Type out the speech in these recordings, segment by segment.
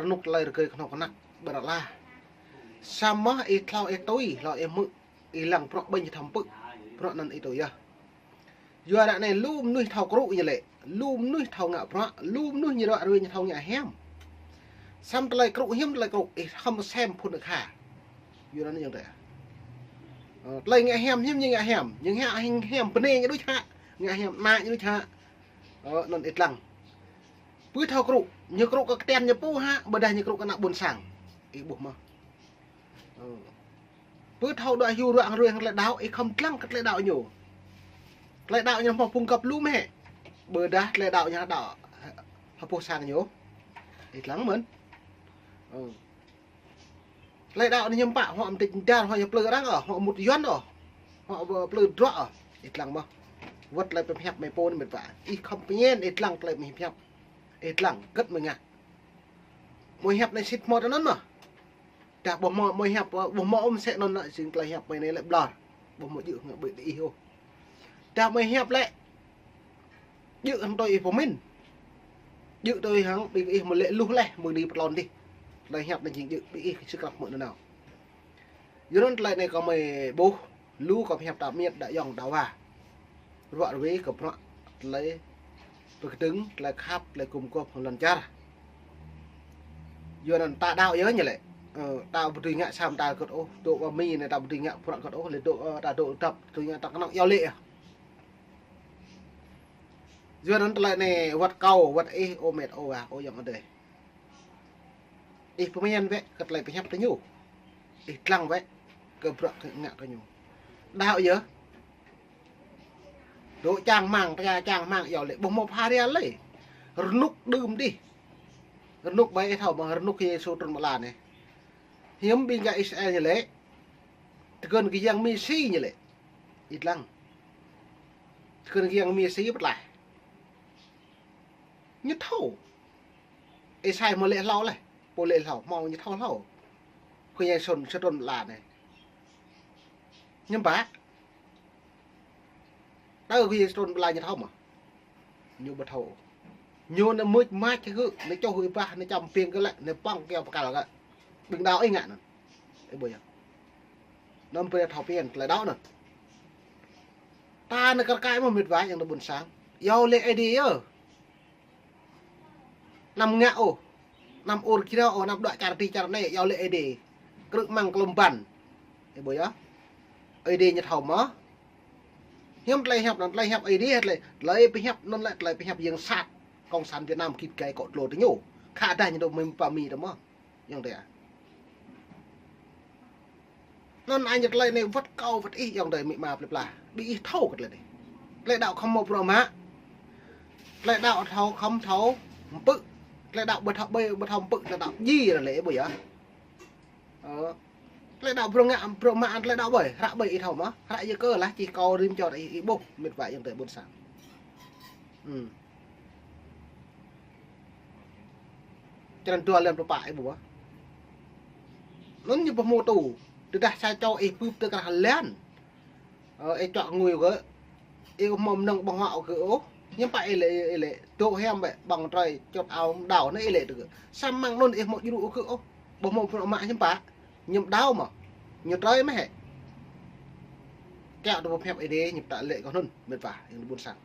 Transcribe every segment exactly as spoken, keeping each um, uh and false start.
rơnŭk tơlơi rơgơi kơhnâo kơnăk ƀơi anăp ala. Samơ̆ ih hlâo ih tui, hlâo ih hmư̆, ih lăng bruă ƀing ih thâo pơpŭ. Bruă anŭn ih tui yơh. Yua ră anai lu mơnuih thâo krŭ ñu lĕ, lu mơnuih thâo ngă bruă, lu mơnuih ñu ruă rui ñu thâo ngă hiam. Samơ̆ tơlơi krŭ hiam tơlơi krŭ, ih khŏm sem phŭn ih kha. Yua anŭn yơh tơ. Ơ, tơlơi ngă hiam hiam ñu ngă hiam, ñu ngă hiam, hiam bơnai ñu đôč hă, ngă hiam ană ñu đôč hă. Ơ, anŭn ih lăng. Pô thâo krŭ, ñu krŭ kơ kơtian ñu pô hă, ƀôdah ñu krŭ kơ ană ƀôn sang. Ih ƀuh mơ̆. Ơ. Pô thâo đuaĭ hyu ruă rui hăng tơlơi đaŏ, ih khŏm lăng kơ tơlơi đaŏ ñu. Tơlơi đaŏ ñu hmâo phung găp lu mơ̆ hĕ. Ƀôdah tơlơi đaŏ ñu đaŏ hơpô sang ñu. Ih lăng mơ̆n. Ơ. Tơlơi đaŏ ñu hiư̆m pă, hŏ mơtĭt dar, hŏ ñu plư arăng ôh, hŏ mŭt yuan ôh, hŏ plư drŏ ôh. Ih lăng mơ̆. Wơ̆t tơlơi pơhiăp mơi pô anai mĕt wa. Ih khŏm pơñen, ih lăng tơlơi mơi hiăp. Ih lăng, hơget mơi ngă. Mơi hiăp anai sĭt hmâo tơ anŭn mơ̆. Dah ƀu hmâo mơi hiăp, ƀu hmâo ôm sĕ anŭn lĕ, jing tơlơi hiăp mơi anai lĕ ƀlŏr. Ƀu hmâo djơ̆ ngă ƀơi ih ôh. Dah mơi hiăp lĕ, djơ̆ hăng tui ih pơmĭn. Djơ̆ tui hăng ƀing ih mơ̆ lĕ luh leh, mơ̆ ni pơtlon dih. Tơlơi hiăp anai jing djơ̆ ƀing ih sĭt krăp mơ̆ nanao. Yua anŭn tơlơi anai kâo mơi ƀuh, lu kâo pơhiăp ta miêt đa yŏng đa wa. Ruă rui kơ bruă tơlơi pơkơdơ̆ng, tơlơi khăp, tơlơi gum gôp hăng lŏn čar. Yua anŭn ta đaŏ yơh ñu lĕ. Ơ, ta ƀu dưi ngă sa mơta hơget ôh, dŏ ƀơi Mi anai ta ƀu dưi ngă bruă hơget ôh, lĕ dŏ, ơ, ta dŏ dăp, dưi ngă ta kơnơ̆ng iâu laĭ yơh. Yua anŭn tơlơi anai wơ̆t kâo, wơ̆t ih, ơ mĕt, ơ wa, ơ ayŏng adơi. Ih pơmĭn wơ̆t kơ tơlơi pơhiăp tơ ñu. Ih lăng wơ̆t kơ bruă kơ ngă kơ ñu. Đaŏ yơh. Dŏ čang rơmang, ta čang rơmang iâu laĭ, ƀu hmâo pha ria lơi. Rơnŭk đưm dih. Rơnŭk ƀai ih thâo mơ̆, rơnŭk Yêsu trŭn ƀơi ala anai. Hiư̆m ƀing gah Israel ñu lĕ. Tơgŭn kơ Yang Mêsi ñu lĕ. Ih lăng. Tơgŭn kơ Yang Mêsi pơtlaih. Ñu thâo. Êsai hmâo laĭ hlâo laih. Pô laĭ hlâo, hmâo ñu thâo hlâo. Khua Yang Yêsu, Yêsu trŭn ƀơi ala anai. Hiư̆m pă. Tơ Khua Yang Yêsu trŭn ƀơi ala ñu thâo mơ̆. Ñu ƀu thâo. Ñu anai mưč mač hơgĕt, anai čoh hơgĕt ƀah, anai čăm ping kơ lĕ, anai păng kiaŏ pơkăl kơ. Ƀing đaŏ ih ngă anŭn. Ih ƀuh yơh. Anŭn brơi thâo pơhiăp tơlơi đaŏ anŭn. Ta anai kar kaĭ mơ̆ mĕt wa ayŏng adơi ƀôn sang. Iâu laĭ Ơi Adai yơh. Anăm ngă ôh. Anăm ur kơyâo ôh, anăm đuaĭ čar adih čar anai, iâu laĭ Ơi Adai. Krư̆ mơ̆ng klŏm ƀăn. Ih ƀuh yơh. Ơi Adai ñu thâo mơ̆. Hiư̆m tơlơi hiăp anŭn, tơlơi hiăp Ơi Adai, tơlơi, tơlơi pơhiăp anŭn lĕ, tơlơi pơhiăp yang sat. Cộng sản Việt Nam git gai kŏ tlô tơ ñu. Khă dah ñu dŏ mơi pơmĭn tơ mơ̆. Ayŏng adơi ah. Anŭn anai tơlơi anai wơ̆t kâo wơ̆t ih ayŏng adơi amĭ ama plơi pla. Ƀing ih thâo kơ tơlơi anai. Tơlơi đaŏ khŏm hmâo bruă mă. Tơlơi đaŏ thâo khŏm thâo pơpŭ. Tơlơi đaŏ ƀu thâo ƀai, ƀu thâo pơpŭ, tơlơi đaŏ djai ră lĕ ƀu yơh. Ơ. Tơlơi đaŏ bruă ngă, bruă mă tơlơi đaŏ ƀai. Hră ƀai ih thâo mơ̆. Hră yơh kơ lah čih kâo rĭm čô ih, ih ƀuh mĕt wa ayŏng adơi ƀôn sang. Ư. Črăn dua lăm pluh pă ih ƀuh. Anŭn ñu ƀu hmâo tŭ. Tơdah sa čô ih bưp tơ krah lăn. Ơ, ih čuă ngui kơ. Ih ƀu hmâo mơnơ̆ng ƀơ̆ng huă kơ ôh. Hiư̆m pă ih lĕ, ih lĕ. Dŏ hiam ƀĕ, ƀơ̆ng trơi, čŏt ao mơdâo, anai ih lĕ tơ kơ. Samơ̆ anŭn ih hmâo djru kơ ôh. Ƀu hmâo bruă mă hiư̆m pă. Ñu mơdâo mơ̆. Ñu trơi mơ̆ hĕ. Kiaŏ tơ ƀu pơhiăp Ơi Adai, ñu pơtă lĕ kơ anŭn, mĕt wa, ayŏng adơi ƀôn sang.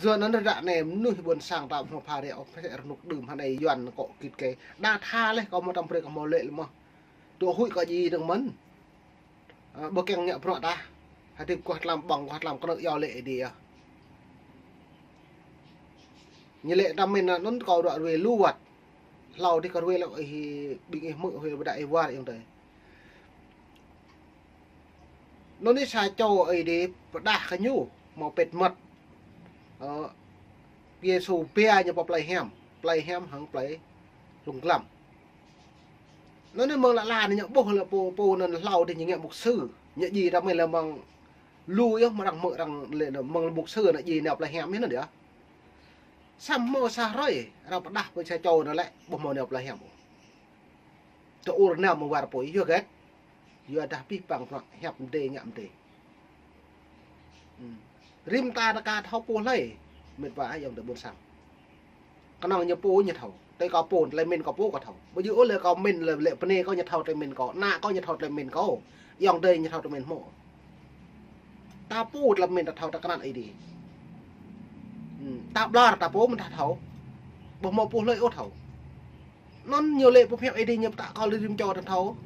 Yua anŭn ră anai mơnuih ƀôn sang ta ƀu hmâo pha ria ôh, pơsĕ rơnŭk đưm hă anai yuan kŏ git gai. Đa tha laih kâo hmâo tăm brơi kâo hmâo laĭ lĕ mơ̆. Dŏ huĭ kơ djai dơ̆ng mơ̆n. Ơ, ƀu kiăng ngă bruă tah. Hơdip guah tlam ƀơ̆ng, guah tlam kơnơ̆ng iâu laĭ Ơi Adai yơh. Ñu laĭ tơmĕn anŭn kâo ruă rui lu wơ̆t. Hlâo dih kâo rui lĕ ih ƀing ih hmư̆ huĭ ƀôdah ih war ayŏng adơi. Anŭn anai sa čô Ơi Adai pơdah kơ ñu, hmâo pĕt mơmŏt. Ơ, Yêsu ba ñu pơ plei hiam, plei hiam hăng plei hlŏng glăm. Anŭn anai mơ̆ng lă la anai ñu ƀuh lĕ pô, pô anŭn hlâo dih ñu ngă mục sư, ñu djai tơmĕn lĕ mơ̆ng lu yơh mơ̆ng arăng hmư̆ arăng lĕ mơ̆ng mục sư anŭn djai nao plei hiam anŭn yơh. Samơ̆ hmâo sa hrơi, arăng pơdah pơ sa čô anŭn lĕ, ƀu hmâo nao plei hiam ôh. Tơ ur nao mơ̆ng war apui, yua hơget? Yua dah pih păng bruă, hiăp mơdê, ngă mơdê. Ư. Rĭm ta rơka thâo pô hlơi, mĕt wa ayŏng adơi ƀôn sang. Kơnơ̆ng ñu pô ñu thâo. Tơlơi kâo pô, tơlơi min kâo pô kâo thâo. Ƀu djơ̆ ôh lĕ kâo min lĕ, lĕ bơnai kâo ñu thâo tơlơi min kâo, ană kâo ñu thâo tơlơi min kâo. Ayŏng adơi ñu thâo tơlơi min hmâo. Ta pô tơlơi min ta thâo ta kơnang Ơi Adai. Hmm, ta ƀlŏr ta pô mơ̆n ta thâo. Ƀu hmâo pô hlơi ôh thâo. Anŭn ñu lĕ pơhiăp Ơi Adai ñu pơtă kâo lĕ rĭm čô ta thâo.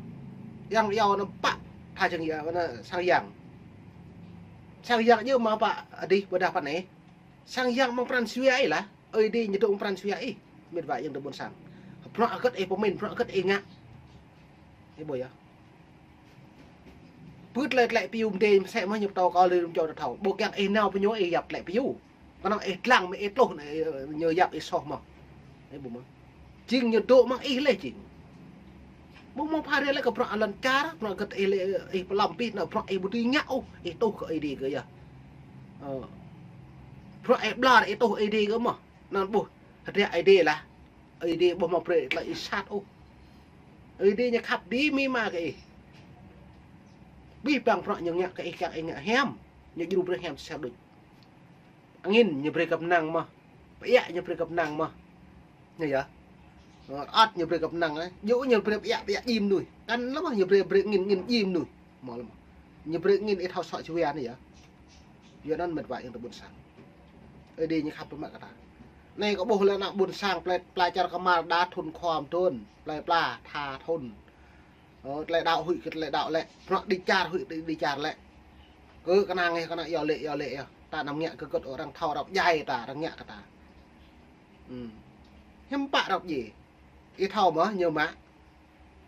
Yang yua anŭn pă tha sang yang, anŭn sang yang. Sang yang djơ̆ mă pă adih ƀôdah pă anai. Sang yang mơ̆ng pran jua ih lah. Ơi Adai ñu dŏ mơ̆ng pran jua ih. Mĕt wa ayŏng adơi ƀôn sang. Bruă hơget ih pơmin, bruă hơget ih ngă. Ih ƀuh yơh. Pơ̆t lĕ tlĕ piu mơdê mơsĕ mơ̆ ñu pơtô kâo lĕ rĭm čô ta thâo. Ƀu kiăng ih nao pơ ñu ih yap tlĕ piu. Kơnơ̆ng ih lăng mơ̆ ih tluh anai, ñu yap ih soh mơ̆. Ih ƀuh mơ̆. Jing ñu dŏ mơ̆ng ih lĕ jing. Ƀu hmâo phara lĕ kơ bruă lŏn čar, bruă hơget ih lĕ ih pơlăm pĭ, anŭn bruă ih ƀu dưi ngă ôh, ih tuh kơ Ơi Adai kơ yơh. Ơ. Bruă ih ƀlŏr ih tuh Ơi Adai kơ mơ̆. Anŭn ƀuh, hơdră Ơi Adai lah. Ơi Adai ƀu hmâo brơi tơlơi ih sat ôh. Ơi Adai ñu khăp đĭ amĭ ama kơ ih. Abih bang bruă ñu ngă kơ ih kiăng ih ngă hiam. Ñu djru brơi hiam sa đôč. Angin ñu brơi kơ pơnăng mơ̆. Pơiă ñu brơi kơ pơnăng mơ̆. Ñu yơh. Ơ, ăt ñu brơi kơ pơnăng, ơ. Djơ̆ ñu brơi pơiă, pơiă djim mơnuih. Kăn lăm mơ̆ ñu brơi, brơi angin, angin djim mơnuih. Hmâo lăm mơ̆. Ñu brơi angin ih thâo sŏ čua anai yơh. Yua anŭn mĕt wa ayŏng adơi ƀôn sang. Ơi Adai ñu khăp pơmă kơ ta. Anai kâo ƀuh lĕ ană ƀôn sang plei, pla čar kơmar đa thŭn khŏm thŭn, plei pla tha thŭn. Ơ, tơlơi đaŏ huĭ kơ tơlơi đaŏ lĕ, bruă đĭ čar huĭ đĭ, đĭ čar lĕ. Kơ kơnang ih kơnang yua lĕ, yua lĕ yơh. Ta anăm ngă kơ gơ̆t ôh, arăng thâo arăng djai ta, arăng ngă kơ ta. Hmm. Hiư̆m pă arăng djai. Ih thâo mơ̆ ñu mă.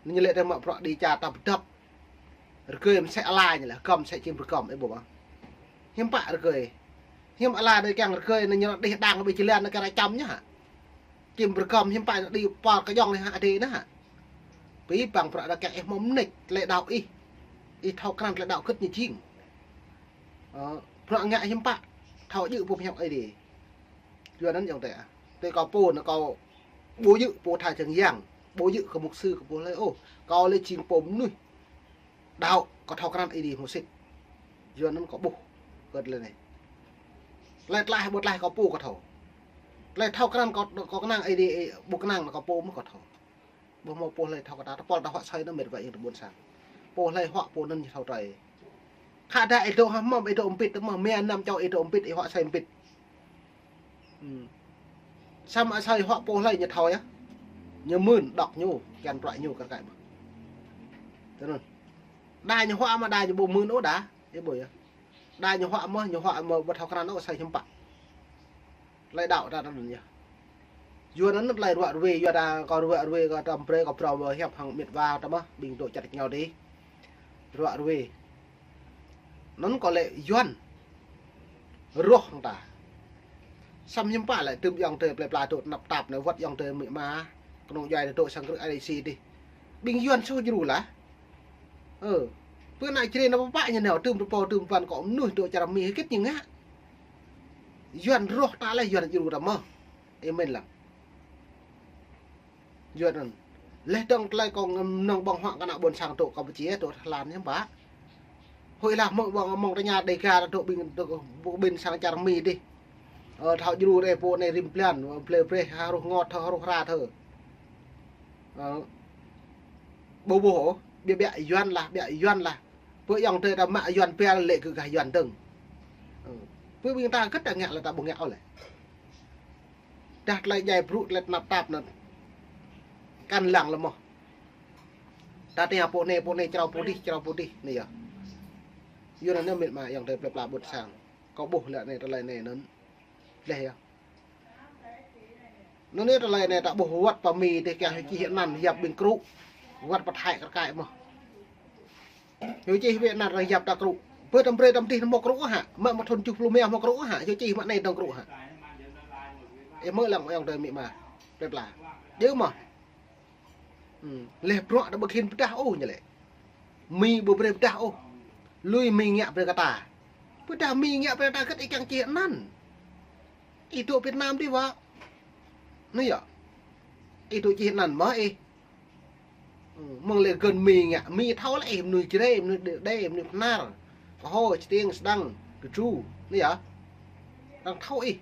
Ñu lĕ tơ mă bruă đĭ čar ta pơdŏp. Rơgơi mơsĕ ala ñu lĕ, gŏm mơsĕ čim rơgŏm, ih ƀuh mơ̆. Hiư̆m pă rơgơi. Hiư̆m ala đơi kiăng rơgơi anŭn ñu đih đang ƀơi jơlan anŭn kiăng ră čăm ñu hă. Čim rơgŏm hiư̆m pă anŭn đĭ pơr kơjŏng anai hă adơi anŭn hă. Abih bang bruă đa kiăng ih hmâo mơneč tơlơi đaŏ ih. Ih thâo krăn tơlơi đaŏ hơget ñu jing. Ơ, bruă ngă hiư̆m pă. Thâo djơ̆ pơhiăp Ơi Adai. Yua anŭn ayŏng adơi ah. Tơlơi kâo pô anŭn kâo ƀu djơ̆ pô tha sang yang, ƀu djơ̆ kơ mục sư kơ pô hlơi ôh. Kâo lĕ jing pô mơnuih đaŏ, kâo thâo krăn Ơi Adai hmâo sĭt. Yua anŭn kâo ƀuh kơ tơlơi anai. Tơlơi tlaih ƀu tlaih kâo pô kâo thâo. Tơlơi thâo krăn kâo, kâo kơnang Ơi Adai, ƀu kơnang kâo pô mơ̆ kâo thâo. Ƀu hmâo pô hlơi thâo kơ ta, tơpul ta huă asơi anŭn mĕt wa ayŏng adơi ƀôn sang. Pô hlơi huă pô anŭn ñu thâo trơi. Khă dah ih dŏ hă mơ̆ ih dŏ mpit mơ̆, mia năm čô ih dŏ mpit, ih huă asơi mpit. Hmm. Samơ̆ asơi huă pô hlơi ñu thâo yơh. Ñu mưn đŏk ñu, kiăng bruă ñu kar kaĭ mơ̆. Tui anŭn. Đa ñu huă mơ̆ đa ñu ƀu mưn ôh đa, ih ƀuh yơh. Đa ñu huă mơ̆, ñu huă mơ̆ ƀu thâo krăn ôh asơi hiư̆m pă. Tơlơi đaŏ ta tui anŭn yơh. Yua anŭn tơlơi ruă ruai, yua ta kâo ruă ruai kâo tơm brơi kâo phrâo mơ̆ hiăp hăng mĕt wa ta mơ̆, ƀing dŏ čar ñu dih. Ruă ruai. Anŭn kâo lĕ Yuan. Rŏh hăng ta. Samơ̆ hiư̆m pă lĕ tơm ayŏng adơi plei pla dŏ tơnap tap anai wơ̆t ayŏng adơi amĭ ama. Kơnung djuai dŏ sang krư̆ ai si dih. Ƀing Yuan soh djru lah. Ơ. Pơ anai črê anai pơpă ñu nao tơm tơpô tơm păn kơ mơnuih dŏ čar Mi hơget ñu ngă. Yuan rŏh ta lĕ Yuan djru ta mơ̆. Ih min lăng. Yua anŭn. Leh dơ̆ng tơlơi kâo ngăm nong ƀơ̆ng huă kơ ană ƀôn sang dŏ Kampuchia, dŏ Thái Lan hiư̆m pă. Huĭ lah mơ̆ng ƀơ̆ng mơ̆ng tơña Dêga dŏ ƀing, dŏ ƀing sang čar Mi dih. Ơ, thâo djru rai pô anai rĭm blan, blơi brơi, harus ngot thâo, harus hra thâo. Ơ, ƀu ƀuh ôh, ƀiă ƀiă Yuan lah, ƀiă Yuan lah. Pơ ayŏng adơi ta mă Yuan pia lĕ kơ gah Yuan dơ̆ng. Ơ, pơ ƀing ta hơget ta ngă lĕ ta ƀu ngă ôh lĕ. Dah tơlơi djai brŭ tơlơi tơnap tap anŭn. Kăn lăng lơmoh. Ta tơña pô anai, pô anai črâo pô dih, črâo pô dih, anai yơh. Yua anŭn mĕt wa ayŏng adơi plei pla ƀôn sang. Kâo ƀuh lĕ anai tơlơi anai anŭn. Leh yơh. Anŭn anai tơlơi anai ta ƀuh wơ̆t pơ Mi dih kiăng hyu čih anăn yap ƀing krŭ. Wơ̆t pơ Thái kar kaĭ mơ̆. Hyu čih ƀiă anăn arăng yap ta krŭ. Bơ tơm brơi tơm dih hmâo krŭ hă. Mă mơ̆ thŭn tơjuh pluh rơma hmâo krŭ hă. Hyu čih mă anai dơ̆ng krŭ hă. Ih mơ̆ lăng ayŏng adơi amĭ ama. Plei pla. Djơ̆ mơ̆. Hmm. Leh bruă ta ƀu khĭn pơdah ôh ñu lĕ. Mi ƀu brơi pơdah ôh. Lui Mi ngă brơi kơ ta. Pơdah Mi ngă brơi ta hơget ih kiăng čih anăn. Ih dŏ Việt Nam dih wă. Anai yơh. Ih dŏ čih anăn mơ̆ ih. Mơ̆ng lĕ gơ̆n Mi ngă, Mi thâo lĕ ih mơnuih Jrai, mơnuih Đê, mơnuih Bahnar. Kơho, Stiêng, Sơdang, Kơtru. Anai yơh. Arăng thâo ih.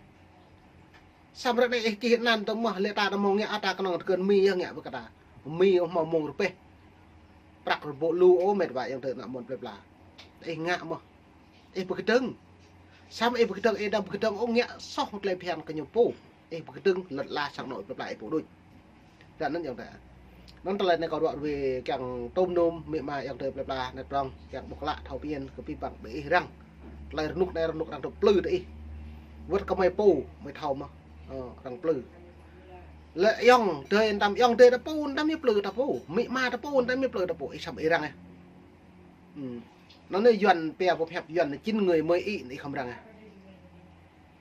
Samơ̆ ră anai ih čih anăn tơ mơ̆, lĕ ta nao mơ̆ng ngă, ta kơnơ̆ng tơkơn Mi yơh ngă ƀơi kơ ta. Mi ôh hmâo mơ̆ng rơbeh. Prăk rơbôh lu ôh met wa ayŏng adơi ană mơnuih plơi pla. Ih ngă mơ̆. Ih pơkơdơ̆ng. Samơ̆ ih pơkơdơ̆ng, ih đăm pơkơdơ̆ng ôh ngă soh tơlơi phiăn kơ ñu pô. Ih pơkơdơ̆ng lăt la sang anŏ plơi pla ih pô đôč. Ră anăn ayŏng adơi. Anăn tơlơi anai kâo ruă rơwe kiăng tôm nôm, amĭ ama ayŏng adơi plơi pla, anai prŏng, kiăng ƀuh klă thâo pơmĭn kơ abih bang ƀing ih răng. Tơlơi rơnŭk anai rơnŭk arăng tơplư tơ ih. Wơ̆t kơ mơi pô, mơi thâo mơ̆. Ơ, arăng plư. Lĕ ayŏng adơi tăm, ayŏng adơi ta pô, tăm ñu plư ta pô. Amĭ ama ta pô, tăm ñu plư ta pô. Ih samơ̆ ih răng ih. Hm. Anăn anai Yuan pia pơhiăp Yuan chín người mười ý, ih khŏm răng ih.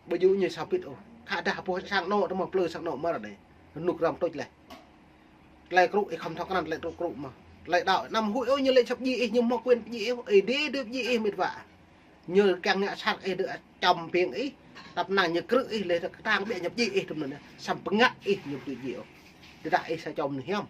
Ƀu djơ̆ ñu sa pit ôh. Khă dah pô sang anŏ ta mơ̆ plư sang anŏ mơ̆ ră anai. Rơnŭk arăng tuč leh. Tơlơi krŭ ih khŏm thâo krăn tơlơi krŭ krŭ mơ̆. Tơlơi đaŏ anăm huĭ ôh ñu lĕ sa pơdjai ih, ñu hmâo quyền pơdjai ih, ih đĭ đĭ pơdjai ih met wa. Ñu kiăng ngă sat ih đĭ čăm piêng ih, tăp năng ñu krư̆ ih lĕ kơtang ƀiă ñu pơdjai ih tơm anăn. Samơ̆ pơngă ih ñu ƀu dưi pơdjai ôh. Tơdah ih sa čô mơnuih hiam.